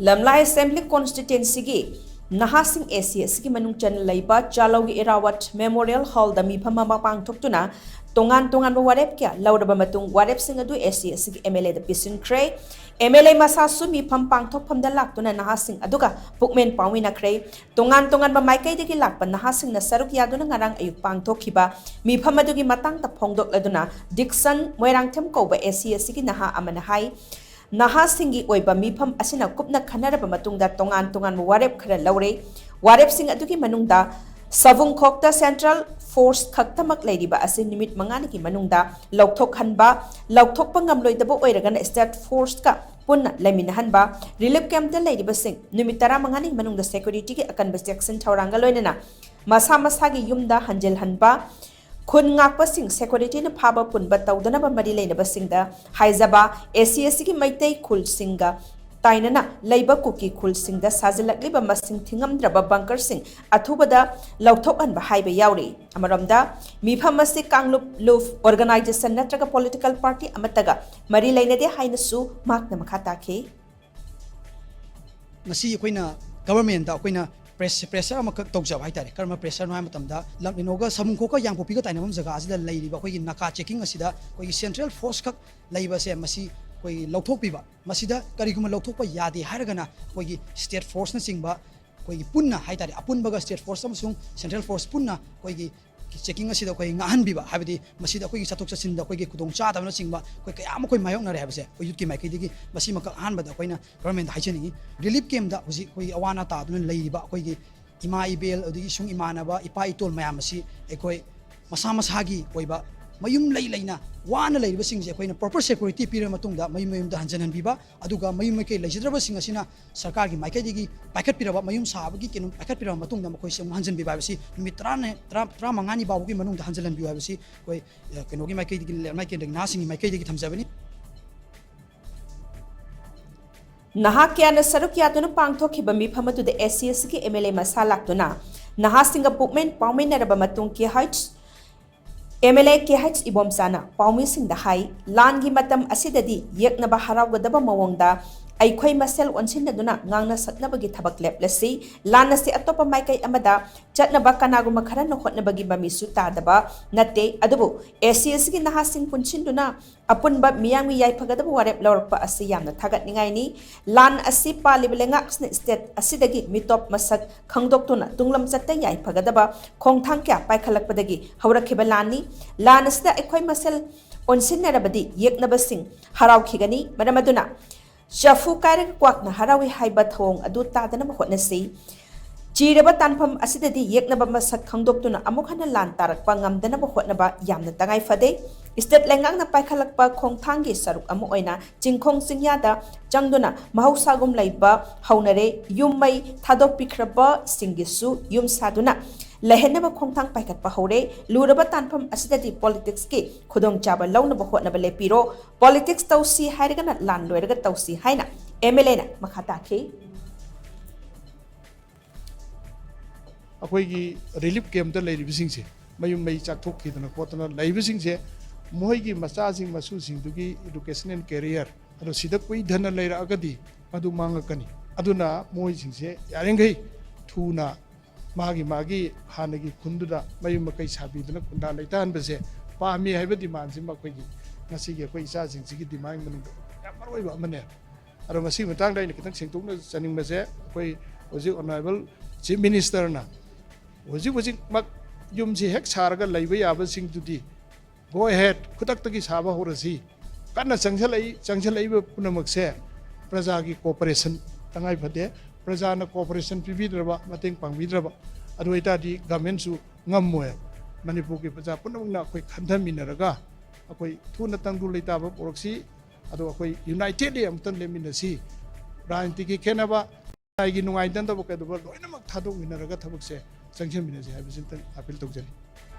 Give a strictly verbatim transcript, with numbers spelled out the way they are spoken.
ꯂꯝꯂꯥꯏ assembly ꯀꯣꯟꯁꯇꯤꯇ꯭ꯋꯦꯟꯁꯤꯒꯤ ꯅꯍꯥꯁꯤꯡ AC ꯑꯁꯤꯒꯤ ꯃꯅꯨꯡ ꯆꯟꯅ ꯂꯩꯕ ꯆꯥꯂꯧꯒꯤ ꯏꯔꯥꯋꯠ ꯃꯦꯃꯣꯔꯤꯌꯦꯜ ꯍꯣꯜꯗ ꯃꯤꯐꯝ ꯑꯃ ꯄꯥꯡꯊꯣꯛꯇꯨꯅ ꯇꯣꯉꯥꯟ ꯇꯣꯉꯥꯟꯕ ꯋꯥꯔꯦꯞ ꯀꯌꯥ ꯂꯧꯔꯕ ꯃꯇꯨꯡ ꯋꯥꯔꯦꯞꯁꯤꯡ ꯑꯗꯨ ꯑꯦꯁꯤ ꯑꯁꯤꯒꯤ ꯑꯦꯝ ꯑꯦꯜ ꯑꯦꯗ ꯄꯤꯁꯤꯟꯈ꯭ꯔꯦ꯫ ꯑꯦꯝ ꯑꯦꯜ ꯑꯦ ꯃꯁꯥꯁꯨ ꯃꯤꯐꯝ ꯄꯥꯡꯊꯣꯛꯐꯝꯗ ꯂꯥꯛꯇꯨꯅ ꯅꯍꯥꯁꯤꯡ ꯑꯗꯨꯒ ꯄꯨꯛꯃꯦꯟ ꯄꯥꯎꯃꯤꯟꯅꯈ꯭ꯔꯦ꯫ ꯇꯣꯉꯥꯟ ꯇꯣꯉꯥꯟꯕ ꯃꯥꯏꯀꯩꯗꯒꯤ ꯂꯥꯛꯄ ꯅꯍꯥꯁꯤꯡꯅ ꯁꯔꯨꯛ ꯌꯥꯗꯨꯅ ꯉꯔꯥꯡ ꯑꯌꯨꯛ ꯄꯥꯡꯊꯣꯛꯈꯤꯕ ꯃꯤꯐꯝ ꯑꯗꯨꯒꯤ ꯃꯇꯥꯡꯗ ꯐꯣꯡꯗꯣꯛꯂꯗꯨꯅ ꯗꯤꯛꯁꯟ ꯃꯣꯏꯔꯥꯡꯊꯦꯝ ꯀꯧꯕ ꯑꯦꯁꯤ ꯑꯁꯤꯒꯤ ꯅꯍꯥ ꯑꯃꯅ ꯍꯥꯏ, ꯅꯍꯥꯁꯤꯡꯒꯤ ꯑꯣꯏꯕ ꯃꯤꯐꯝ ꯑꯁꯤꯅ ꯀꯨꯞꯅ ꯈꯟꯅꯔꯕ ꯃꯇꯨꯡꯗ ꯇꯣꯉꯥꯟ ꯇꯣꯉꯥꯟꯕ ꯋꯥꯔꯦꯞ ꯈꯔ ꯂꯧꯔꯦ꯫ ꯋꯥꯔꯦꯞꯁꯤꯡ ꯑꯗꯨꯒꯤ ꯃꯅꯨꯡꯗ ꯁꯕꯨꯡꯈꯣꯛꯇ ꯁꯦꯟꯇ꯭ꯔꯦꯜ ꯐꯣꯔꯁ ꯈꯛꯇꯃꯛ ꯂꯩꯔꯤꯕ ꯑꯁꯤ ꯅꯨꯃꯤꯠ ꯃꯉꯥꯅꯤꯒꯤ ꯃꯅꯨꯡꯗ ꯂꯧꯊꯣꯛꯍꯟꯕ, ꯂꯧꯊꯣꯛꯄ ꯉꯝꯂꯣꯏꯗꯕ ꯑꯣꯏꯔꯒꯅ ꯁ꯭ꯇꯦꯠ ꯐꯣꯔꯁꯀ ꯄꯨꯟꯅ ꯂꯩꯃꯤꯟꯅꯍꯟꯕ, ꯔꯤꯂꯤꯐ ꯀꯦꯝꯞꯇ ꯂꯩꯔꯤꯕꯁꯤꯡ ꯅꯨꯃꯤꯠ ꯇꯔꯥꯃꯉꯥꯅꯤꯒꯤ ꯃꯅꯨꯡꯗ ꯁꯦꯀ꯭ꯌꯨꯔꯤꯇꯤꯒꯤ ꯑꯀꯟꯕ ꯆꯦꯛꯁꯤꯟ ꯊꯧꯔꯥꯡꯒ ꯂꯣꯏꯅꯅ ꯃꯁꯥ ꯃꯁꯥꯒꯤ ꯌꯨꯝꯗ ꯍꯟꯖꯤꯜꯍꯟꯕ, ꯈꯨꯟ ꯉꯥꯛꯄꯁꯤꯡ ꯁꯦꯀ꯭ꯌꯨꯔꯤꯇꯤꯅ ꯐꯥꯕ ꯄꯨꯟꯕ ꯇꯧꯗꯅꯕ ꯃꯔꯤ ꯂꯩꯅꯕꯁꯤꯡꯗ ꯍꯥꯏꯖꯕ, ꯑꯦꯁꯤ ꯑꯁꯤꯒꯤ ꯃꯩꯇꯩ ꯈꯨꯜꯁꯤꯡꯒ ꯇꯥꯏꯅꯅ ꯂꯩꯕ ꯀꯨꯀꯤ ꯈꯨꯜꯁꯤꯡꯗ ꯁꯥꯖꯤꯜꯂꯛꯂꯤꯕ ꯃꯁꯤꯡ ꯊꯤꯉꯝꯗ꯭ꯔꯕ ꯕꯪꯀꯔꯁꯤꯡ ꯑꯊꯨꯕꯗ ꯂꯧꯊꯣꯛꯍꯟꯕ ꯍꯥꯏꯕ ꯌꯥꯎꯔꯤ꯫ ꯑꯃꯔꯣꯝꯗ, ꯃꯤꯐꯝ ꯑꯁꯤ ꯀꯥꯡꯂꯨꯞ, ꯂꯨꯞ, ꯑꯣꯔꯒꯅꯥꯏꯖꯦꯁꯟ ꯅꯠꯇ꯭ꯔꯒ ꯄꯣꯂꯤꯇꯤꯀꯦꯜ ꯄꯥꯔꯇꯤ ꯑꯃꯠꯇꯒ ꯃꯔꯤ ꯂꯩꯅꯗꯦ ꯍꯥꯏꯅꯁꯨ ꯃꯍꯥꯛꯅ ꯃꯈꯥ ꯇꯥꯈꯤ꯫ ꯉꯁꯤ ꯑꯩꯈꯣꯏꯅ ꯒꯚꯔꯟꯃꯦꯟꯗ ꯑꯩꯈꯣꯏꯅ ꯄ꯭ꯔꯦꯁ ꯄ꯭ꯔꯦꯁꯔ ꯑꯃꯈꯛ ꯇꯧꯖꯕ ꯍꯥꯏꯇꯥꯔꯦ꯫ ꯀꯔꯝꯕ ꯄ꯭ꯔꯦꯁꯔꯅꯣ ꯍꯥꯏꯕ ꯃꯇꯝꯗ, ꯂꯝ ꯀꯩꯅꯣꯒ ꯁꯃꯨꯈꯣꯛꯀ ꯌꯥꯡꯄꯣꯛꯄꯤꯒ ꯇꯥꯏꯅꯐꯝ ꯖꯒꯥ ꯑꯁꯤꯗ ꯂꯩꯔꯤꯕ ꯑꯩꯈꯣꯏꯒꯤ ꯅꯥꯀꯥ ꯆꯦꯛꯀꯤꯡ ꯑꯁꯤꯗ ꯑꯩꯈꯣꯏꯒꯤ ꯁꯦꯟꯇ꯭ꯔꯦꯜ ꯐꯣꯔꯁ ꯈꯛ ꯂꯩꯕꯁꯦ ꯃꯁꯤ ꯑꯩꯈꯣꯏ ꯂꯧꯊꯣꯛꯄꯤꯕ, ꯃꯁꯤꯗ ꯀꯔꯤꯒꯨꯝꯕ ꯂꯧꯊꯣꯛꯄ ꯌꯥꯗꯦ ꯍꯥꯏꯔꯒꯅ ꯑꯩꯈꯣꯏꯒꯤ ꯁ꯭ꯇꯦꯠ ꯐꯣꯔꯁꯅꯆꯤꯡꯕ ꯑꯩꯈꯣꯏꯒꯤ ꯄꯨꯟꯅ ꯍꯥꯏꯇꯥꯔꯦ, ꯑꯄꯨꯟꯕꯒ ꯁ꯭ꯇꯦꯠ ꯐꯣꯔꯁ ꯑꯃꯁꯨꯡ ꯁꯦꯟꯇ꯭ꯔꯦꯜ ꯐꯣꯔꯁ ꯄꯨꯟꯅ ꯑꯩꯈꯣꯏꯒꯤ ꯆꯦꯛꯀꯤꯡ ꯑꯁꯤꯗ ꯑꯩꯈꯣꯏ ꯉꯥꯛꯍꯟꯕꯤꯕ, ꯍꯥꯏꯕꯗꯤ ꯃꯁꯤꯗ ꯑꯩꯈꯣꯏꯒꯤ ꯆꯠꯊꯣꯛ ꯆꯠꯁꯤꯟꯗ ꯑꯩꯈꯣꯏꯒꯤ ꯈꯨꯗꯣꯡ ꯆꯥꯗꯕꯅꯆꯤꯡꯕ ꯑꯩꯈꯣꯏ ꯀꯌꯥ ꯑꯃ ꯑꯩꯈꯣꯏ ꯃꯥꯌꯣꯛꯅꯔꯦ ꯍꯥꯏꯕꯁꯦ ꯑꯩꯈꯣꯏ ꯌꯨꯠꯀꯤ ꯃꯥꯏꯀꯩꯗꯒꯤ ꯃꯁꯤꯃꯈꯛ ꯑꯍꯥꯟꯕꯗ ꯑꯩꯈꯣꯏꯅ ꯒꯚꯔꯟꯃꯦꯟꯗ ꯍꯥꯏꯖꯅꯤꯡꯉꯤ꯫ ꯔꯤꯂꯤꯐ ꯀꯦꯝꯞꯇ ꯍꯧꯖꯤꯛ ꯑꯩꯈꯣꯏꯒꯤ ꯑꯋꯥ ꯑꯅꯥ ꯇꯥꯗꯨꯅ ꯂꯩꯔꯤꯕ ꯑꯩꯈꯣꯏꯒꯤ ꯏꯃꯥ ꯏꯕꯦꯜ, ꯑꯗꯒꯤ ꯏꯁꯨꯡ ꯏꯃꯥꯟꯅꯕ, ꯏꯄꯥ ꯏꯇꯣꯜ ꯃꯌꯥꯝ ꯑꯁꯤ ꯑꯩꯈꯣꯏ ꯃꯁꯥ ꯃꯁꯥꯒꯤ ꯑꯣꯏꯕ ꯃꯌꯨꯝ ꯂꯩ ꯂꯩꯅ ꯋꯥꯅ ꯂꯩꯔꯤꯕꯁꯤꯡꯁꯦ ꯑꯩꯈꯣꯏꯅ ꯄ꯭ꯔꯣꯄꯔ ꯁꯦꯀ꯭ꯌꯨꯔꯤꯇꯤ ꯄꯤꯔꯕ ꯃꯇꯨꯡꯗ ꯃꯌꯨꯝ ꯃꯌꯨꯝꯗ ꯍꯟꯖꯤꯟꯍꯟꯕꯤꯕ, ꯑꯗꯨꯒ ꯃꯌꯨꯝ ꯃꯀꯩ ꯂꯩꯖꯗ꯭ꯔꯕꯁꯤꯡ ꯑꯁꯤꯅ ꯁꯔꯀꯥꯔꯒꯤ ꯃꯥꯏꯀꯩꯗꯒꯤ ꯄꯥꯏꯈꯠꯄꯤꯔꯕ, ꯃꯌꯨꯝ ꯁꯥꯕꯒꯤ ꯀꯩꯅꯣ ꯄꯥꯏꯈꯠꯄꯤꯔꯕ ꯃꯇꯨꯡꯗ ꯃꯈꯣꯏꯁꯦ ꯑꯃꯨꯛ ꯍꯟꯖꯤꯟꯕꯤꯕ ꯍꯥꯏꯕꯁꯤ ꯅꯨꯃꯤꯠ ꯇꯔꯥꯅꯤ, ꯇꯔꯥ, ꯇꯔꯥꯃꯉꯥꯅꯤ ꯐꯥꯎꯕꯒꯤ ꯃꯅꯨꯡꯗ ꯍꯟꯖꯤꯜꯍꯟꯕꯤꯌꯨ ꯍꯥꯏꯕꯁꯤ ꯑꯩꯈꯣꯏ, ꯑ, ꯀꯩꯅꯣꯒꯤ ꯃꯥꯏꯀꯩꯗꯒꯤ, ꯂꯩꯔꯝꯂꯥꯏ ꯀꯦꯟꯗ꯭ꯔꯒꯤ ꯅꯍꯥꯁꯤꯡꯒꯤ ꯃꯥꯏꯀꯩꯗꯒꯤ ꯊꯝꯖꯕꯅꯤ꯫ ꯅꯍꯥ ꯀꯌꯥꯅ ꯁꯔꯨꯛ ꯌꯥꯗꯨꯅ ꯄꯥꯡꯊꯣꯛꯈꯤꯕ ꯃꯤꯐꯝ ꯑꯗꯨꯗ ꯑꯦꯁꯤ ꯑꯁꯤꯒꯤ ꯑꯦꯝ ꯑꯦꯜ ꯑꯦ ꯃꯁꯥ ꯂꯥꯛꯇꯨꯅ ꯅꯍꯥꯁꯤꯡꯒ ꯄꯨꯛꯃꯦꯟ ꯄꯥꯎꯃꯤꯟꯅꯔꯕ ꯃꯇꯨꯡ K H, M L A K H ꯏꯕꯣꯝꯆꯥꯅ ꯄꯥꯎꯃꯤꯁꯤꯡꯗ ꯍꯥꯏ, ꯂꯥꯟꯒꯤ ꯃꯇꯝ ꯑꯁꯤꯗꯗꯤ ꯌꯦꯛꯅꯕ ꯍꯔꯥꯎꯒꯗꯕ ꯃꯑꯣꯡꯗ ꯑꯩꯈꯣꯏ ꯃꯁꯦꯜ ꯑꯣꯟꯁꯤꯟꯅꯗꯨꯅ ꯉꯥꯡꯅ ꯁꯛꯅꯕꯒꯤ ꯊꯕꯛ ꯂꯦꯞꯂꯁꯤ꯫ ꯂꯥꯟ ꯑꯁꯤ ꯑꯇꯣꯞꯄ ꯃꯥꯏꯀꯩ ꯑꯃꯗ ꯆꯠꯅꯕ ꯀꯅꯥꯒꯨꯝꯕ ꯈꯔꯅ ꯍꯣꯠꯅꯕꯒꯤ ꯃꯃꯤꯁꯨ ꯇꯥꯗꯕ ꯅꯠꯇꯦ, ꯑꯗꯨꯕꯨ ꯑꯦꯁꯤꯌꯥꯒꯤ ꯅꯍꯥꯁꯤꯡ ꯄꯨꯟꯁꯤꯟꯗꯨꯅ ꯑꯄꯨꯟꯕ ꯃꯤꯌꯥꯝꯒꯤ ꯌꯥꯏꯐꯒꯗꯕ ꯋꯥꯔꯦꯞ ꯂꯧꯔꯛꯄ ꯑꯁꯤ ꯌꯥꯝꯅ ꯊꯥꯒꯠꯅꯤꯡꯉꯥꯏꯅꯤ꯫ ꯂꯥꯟ ꯑꯁꯤ ꯄꯥꯜꯂꯤꯕ ꯂꯩꯉꯥꯛꯁꯤꯅ ꯁ꯭ꯇꯦꯠ ꯑꯁꯤꯗꯒꯤ ꯃꯤꯇꯣꯞ ꯃꯁꯛ ꯈꯪꯗꯣꯛꯇꯨꯅ ꯇꯨꯡꯂꯝꯆꯠꯇ ꯌꯥꯏꯐꯒꯗꯕ ꯈꯣꯡꯊꯥꯡ ꯀꯌꯥ ꯄꯥꯏꯈꯠꯂꯛꯄꯗꯒꯤ ꯍꯧꯔꯛꯈꯤꯕ ꯂꯥꯟꯅꯤ꯫ ꯂꯥꯟ ꯑꯁꯤꯗ ꯑꯩꯈꯣꯏ ꯃꯁꯦꯜ ꯑꯣꯟꯁꯤꯟꯅꯔꯕꯗꯤ ꯌꯦꯛꯅꯕꯁꯤꯡ ꯍꯔꯥꯎꯈꯤꯒꯅꯤ꯫ ꯃꯔꯝ ꯑꯗꯨꯅ ꯆꯐꯨ ꯀꯥꯏꯔꯒ ꯀ꯭ꯋꯥꯛꯅ ꯍꯔꯥꯎꯏ ꯍꯥꯏꯕ ꯊꯧꯑꯣꯡ ꯑꯗꯨ ꯇꯥꯗꯅꯕ ꯍꯣꯠꯅꯁꯤ꯫ ꯆꯤꯔꯕ ꯇꯥꯟꯐꯝ ꯑꯁꯤꯗꯗꯤ ꯌꯦꯛꯅꯕ ꯃꯁꯛ ꯈꯪꯗꯣꯛꯇꯨꯅ ꯑꯃꯨꯛ ꯍꯟꯅ ꯂꯥꯟ ꯇꯥꯔꯛꯄ ꯉꯝꯗꯅꯕ ꯍꯣꯠꯅꯕ ꯌꯥꯝꯅ ꯇꯉꯥꯏ ꯐꯗꯦ꯫ ꯁ꯭ꯇꯦꯠ ꯂꯩꯉꯥꯛꯅ ꯄꯥꯏꯈꯠꯂꯛꯄ ꯈꯣꯡꯊꯥꯡꯒꯤ ꯁꯔꯨꯛ ꯑꯃ ꯑꯣꯏꯅ ꯆꯤꯡꯈꯣꯡ ꯆꯤꯡꯌꯥꯗ ꯆꯪꯗꯨꯅ ꯃꯍꯧꯁꯥꯒꯨꯝ ꯂꯩꯕ ꯍꯧꯅꯔꯦ꯫ ꯌꯨꯝ ꯃꯩ ꯊꯥꯗꯣꯛꯄꯤꯈ꯭ꯔꯕꯁꯤꯡꯒꯤꯁꯨ ꯌꯨꯝ ꯁꯥꯗꯨꯅ ꯂꯩꯍꯟꯅꯕ ꯈꯣꯡꯊꯥꯡ ꯄꯥꯏꯈꯠꯄ ꯍꯧꯔꯦ꯫ ꯂꯨꯔꯕ ꯇꯥꯟꯐꯝ ꯑꯁꯤꯗꯗꯤ ꯄꯣꯂꯤꯇꯤꯛꯁꯀꯤ ꯈꯨꯗꯣꯡꯆꯥꯕ ꯂꯧꯅꯕ ꯍꯣꯠꯅꯕ ꯂꯦꯞꯄꯤꯔꯣ꯫ ꯄꯣꯂꯤꯇꯤꯛꯁ ꯇꯧꯁꯤ ꯍꯥꯏꯔꯒꯅ ꯂꯥꯟ ꯂꯣꯏꯔꯒ ꯇꯧꯁꯤ ꯍꯥꯏꯅ ꯑꯦꯝ ꯑꯦꯜ ꯑꯦꯅ ꯃꯈꯥ ꯇꯥꯈꯤ꯫ ꯑꯩꯈꯣꯏꯒꯤ ꯔꯤꯂꯤꯐ ꯀꯦꯝꯞꯇ ꯂꯩꯔꯤꯕꯁꯤꯡꯁꯦ, ꯃꯌꯨꯝ ꯃꯩ ꯆꯥꯛꯊꯣꯛꯈꯤꯗꯅ ꯈꯣꯠꯇꯅ ꯂꯩꯕꯁꯤꯡꯁꯦ, ꯃꯈꯣꯏꯒꯤ ꯃꯆꯥꯁꯤꯡ ꯃꯁꯨꯁꯤꯡꯗꯨꯒꯤ education and career ꯑꯗꯣ ꯁꯤꯗ ꯀꯨꯏꯊꯅ ꯂꯩꯔꯛꯑꯒꯗꯤ ꯃꯗꯨ ꯃꯥꯡꯉꯛꯀꯅꯤ꯫ ꯑꯗꯨꯅ ꯃꯣꯏꯁꯤꯡꯁꯦ ꯌꯥꯔꯤꯈꯩ ꯊꯨꯅ ꯃꯥꯒꯤ ꯃꯥꯒꯤ ꯍꯥꯟꯅꯒꯤ ꯈꯨꯟꯗꯨꯗ ꯃꯌꯨꯝ ꯃꯀꯩ ꯁꯥꯕꯤꯗꯨꯅ ꯈꯨꯟꯗꯥ ꯂꯩꯇꯥꯍꯟꯕꯁꯦ ꯄꯥꯝꯃꯤ ꯍꯥꯏꯕ ꯗꯤꯃꯥꯟꯁꯤꯃ ꯑꯩꯈꯣꯏꯒꯤ ꯉꯁꯤꯒꯤ ꯑꯩꯈꯣꯏ ꯏꯆꯥꯁꯤꯡꯁꯤꯒꯤ ꯗꯤꯃꯥꯟ ꯃꯅꯨꯡꯗ ꯌꯥꯝ ꯃꯔꯨ ꯑꯣꯏꯕ ꯑꯃꯅꯦ꯫ ꯑꯗꯣ ꯃꯁꯤꯒꯤ ꯃꯇꯥꯡꯗ ꯑꯩꯅ ꯈꯤꯇꯪ ꯁꯦꯡꯗꯣꯛꯅ ꯆꯅꯤꯡꯕꯁꯦ, ꯑꯩꯈꯣꯏ ꯍꯧꯖꯤꯛ ꯑꯣꯅꯔꯦꯕꯜ ꯆꯤꯐ ꯃꯤꯅꯤꯁꯇꯔꯅ ꯍꯧꯖꯤꯛ ꯍꯧꯖꯤꯛꯃꯛ ꯌꯨꯝꯁꯤ ꯍꯦꯛ ꯁꯥꯔꯒ ꯂꯩꯕ ꯌꯥꯕꯁꯤꯡꯗꯨꯗꯤ go ahead, ꯈꯨꯗꯛꯇꯒꯤ ꯁꯥꯕ ꯍꯧꯔꯁꯤ꯫ ꯀꯟꯅ ꯆꯪꯁꯤꯜꯂꯛꯏ, ꯆꯪꯁꯤꯜꯂꯛꯏꯕ ꯄꯨꯝꯅꯃꯛꯁꯦ ꯄ꯭ꯔꯖꯥꯒꯤ ꯀꯣꯑꯣꯄꯔꯦꯁꯟ ꯇꯉꯥꯏ ꯐꯗꯦ꯫ ꯄ꯭ꯔꯖꯥꯅ ꯀꯣꯑꯣꯄꯔꯦꯁꯟ ꯄꯤꯕꯤꯗ꯭ꯔꯕ, ꯃꯇꯦꯡ ꯄꯥꯡꯕꯤꯗ꯭ꯔꯕ, ꯑꯗꯨ ꯑꯣꯏꯇꯥꯔꯗꯤ ꯒꯚꯔꯟꯃꯦꯟꯁꯨ ꯉꯝꯃꯣꯏ꯫ ꯃꯅꯤꯄꯨꯔꯒꯤ ꯄ꯭ꯔꯖꯥ ꯄꯨꯝꯅꯃꯛꯅ ꯑꯩꯈꯣꯏ ꯈꯟꯊꯃꯤꯟꯅꯔꯒ ꯑꯩꯈꯣꯏ ꯊꯨꯅ ꯇꯪꯗꯨ ꯂꯩꯇꯥꯕ ꯄꯨꯔꯛꯁꯤ꯫ ꯑꯗꯣ ꯑꯩꯈꯣꯏ ꯌꯨꯅꯥꯏꯇꯦꯗꯂꯤ ꯑꯃꯨꯛꯇꯪ ꯂꯦꯞꯃꯤꯟꯅꯁꯤ꯫ ꯔꯥꯖꯅꯤꯇꯤꯒꯤ ꯈꯦꯠꯅꯕ, ꯂꯅꯥꯏꯒꯤ ꯅꯨꯡꯉꯥꯏꯅꯗꯕ ꯀꯩꯗꯧꯕ ꯂꯣꯏꯅꯃꯛ ꯊꯥꯗꯣꯛꯃꯤꯟꯅꯔꯒ ꯊꯕꯛꯁꯦ ꯆꯪꯁꯤꯟꯃꯤꯟꯅꯁꯤ ꯍꯥꯏꯕꯁꯤ ꯑꯃꯨꯛꯇꯪ ꯑꯥꯄꯤꯜ ꯇꯧꯖꯔꯤ꯫